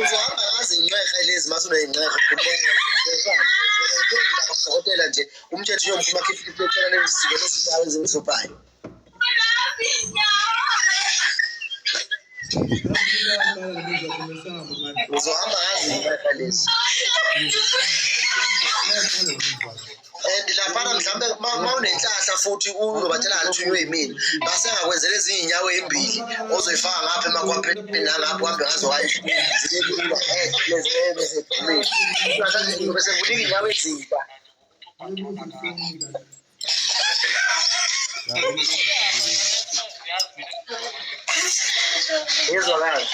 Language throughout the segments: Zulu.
Uzohamba ngazo iy'nxehe lezi mase uney'nxehe khululeka nje umthetho uyomphuma khipha iphetshana lezisiko lezinyawo ezimhluphayo. Uzohamba ngazo iy'nxehe lezi. And laphana mhlawumbe uma unenhlahla futhi uzobatshela ngalithunywe yimina base angakwenzela ezinye iy'nyawo ey'mbili ozoyifaka ngapha emakhwapheni nangapha uhambe ngazo kanje zibelula lezi bese kunika iy'nyawo ezintsha. Yezwakala.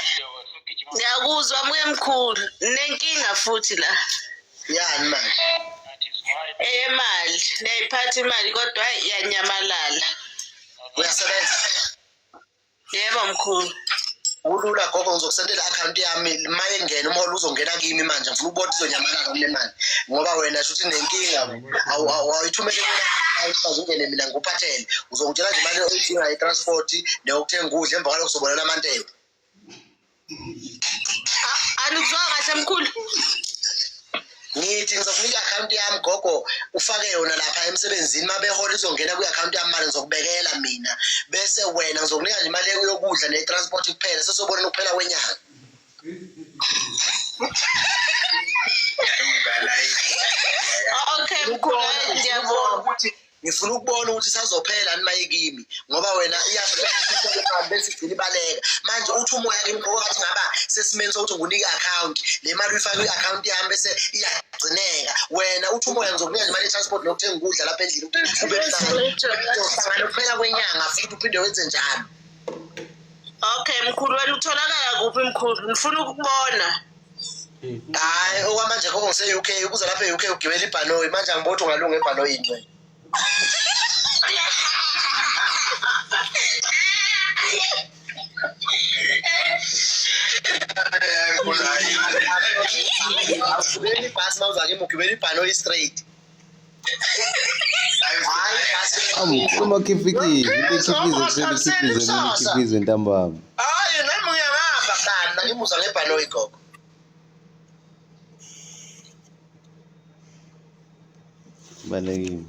Ngiyakuzwa muye mkhulu. Nenkinga futhi la. Yani manje? Eyemali. Niyayiphatha imali kodwa iyanyamalala. Uyasebenza? Yebo mkhulu. Kulula gogo, ngizokusendela i-akhawunti yami uma engena umholo uzongena kimi manje. Ngifuna ukubona izonyamalala kule mali ngoba wena shuthi nenkinga awuyithumele mina ungene mina ngikuphathele. Uzongitshela nje imali oyidingayo i-transport neyokuthenga ukudla, emva kwalokho sobonana amantela. Anikuzwa kahle mkhulu. Ngithi ngizokunika i-akhawunti yami gogo, ufake yona lapha emsebenzini, uma behola izongena kwi-akhawunti yami mali ngizokubekela mina, bese wena ngizokunika nje imali yokudla ne-transport kuphela, sesobonana ukuphela kwenyanga. Okay mkhulu, ngiyabonga. Ukuthi ngifuna ukubona ukuthi isazophela yini mayikimi ngoba wena iyafika bese igcina ibaleka. Manje uthi umoya kimi ngoba ngathi ngaba sesimeni sokuthi ngikunike i-akhawunti, le mali uyifake kwi-akhawunti yami bese iyagcineka. Wena uthi umoya ngizokunika nje imali ye-transport nokuthenga ukudla lapha endlini, ube uhlangana kuphela kwenyanga futhi uphinde wenze njalo. Okay mkhulu, wena utholakala kuphi mkhulu? Ngifuna ukukubona. Hayi okwamanje gogo ngise-UK, ukuze lapha e-UK ugibela ibhanoyi, manje angiboni ukuthi ungalunga ebhanoyini wena. Awugibeli ibhasi uma uza kimi, ugibela ibhanoyi straight. Hayi ibhasi. Umakhifikizi, into ekhifize ekuseni ikhifize emini ikhifize ntambama. Hayi nami ngiyahamba kana ngimuza ngebhanoyi gogo. Balekile.